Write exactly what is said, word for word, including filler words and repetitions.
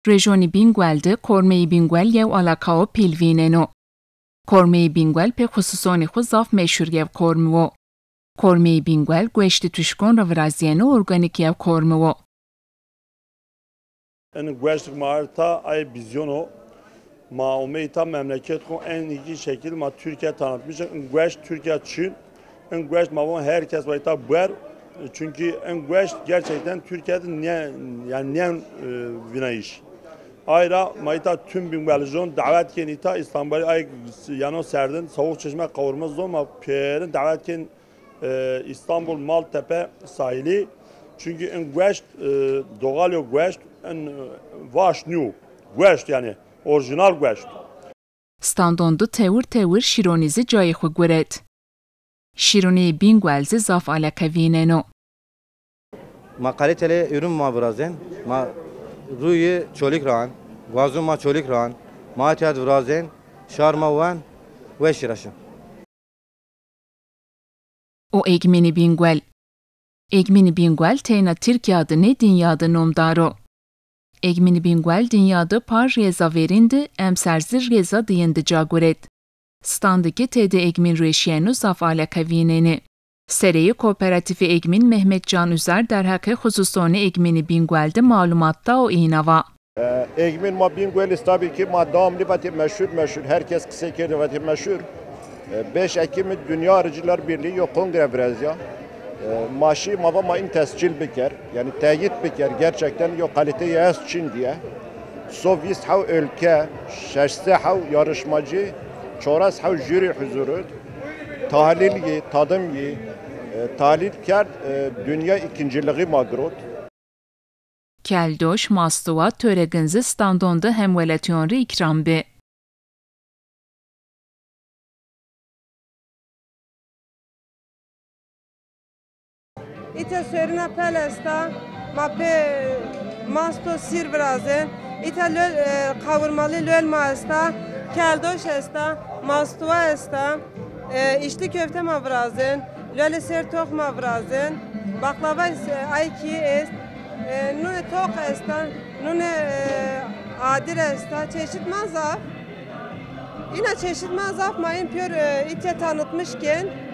Rejonî Bîngwel de kormeyê Bîngwel yew alakao pîl vîneno. Kormeyê Bîngwel pê xususonî xwu zaf meşhur yew kormi wo. Kormeyê Bîngwel gueştê tuşkon ra virazîyeno, organîk yew kormi wo. In gueştik ma arta ay bizyon o. Ma omey ta memleket xo en iyi şekil ma Türkiye tanıtmışık. In gueşt Türkiye çin. In gueşt ma von herkes vay ta buer. Çünkü in gueşt gerçekten Türkiye'de ne, yani ne e, vinayış. Ayra ma ita tüm Bingwelijon davet ken ita İstanbul ay yano serdin soğuk çeşme kavurma zon ma perin davet ken e, İstanbul Maltepe sahili. Çünkü in gueşt e, doğal yo gueşt in e, vaş niyo. Gueşt yani orijinal gueşt. Standon de tewir tewir şîronî zî cayê xwu guret. Şîronîyê Bîngwel zî zaf aleke vîneno. Ma kaliteli ürün ma virazen. Ma ruyê Çolik ran, guazun ma Çolik ran, ma tiyat virazen, şar ma wen, weş şiraşin. O egmînî Bîngwel. Egmînî Bîngwel teyna Tirkîya de nê, dinya de nomdar o. Egmînî Bîngwel dinya de par rêza verîn de, emser zî rêza diyin de ca guret. Standê ke tede egmîn rueşîyeno zaf aleke vînenê. Sereyê Kooperatîfê Egmîn Mehmet Can Üzer derheqê xususonê egmînî Bîngwel de malumat da û îna va. Egmîn ma Bîngwel î, tabii ki ma devamlı vatê meşhur meşhur, herkes qisey kerdê vatê meşhur. Beş Ekimî Dünya Arıcılar Birliği yo kongre virazya. Ma şî ma va ma in tescil biker, yani teyit biker, gerçekten yo kalite yo est çin diye. So vîst hew ülke, şeş sey hew yarışmacı, çoras hew jüri huzuru, tahlil yi, tadım yi, e, tahlil kerd, e, dünya ikinciliği ma girot. Keldoş, mastuwa, töregin zî standon de hemwelatîyon rê îkram bi. Îta serîna pel esta, ma pê masto sîr virazên. Îta lö-, e, kavurmalı lölma esta, keldoş esta, mastuwa esta, e, içli köfte ma virazên, lölê ser toq ma virazên, baklava, e, ay kî est, e, nune toq esta, nune, e, adir esta, çeşit ma zaf. Îna çeşit ma zaf, ma în pîyor, e, îtya tanıtmış kên.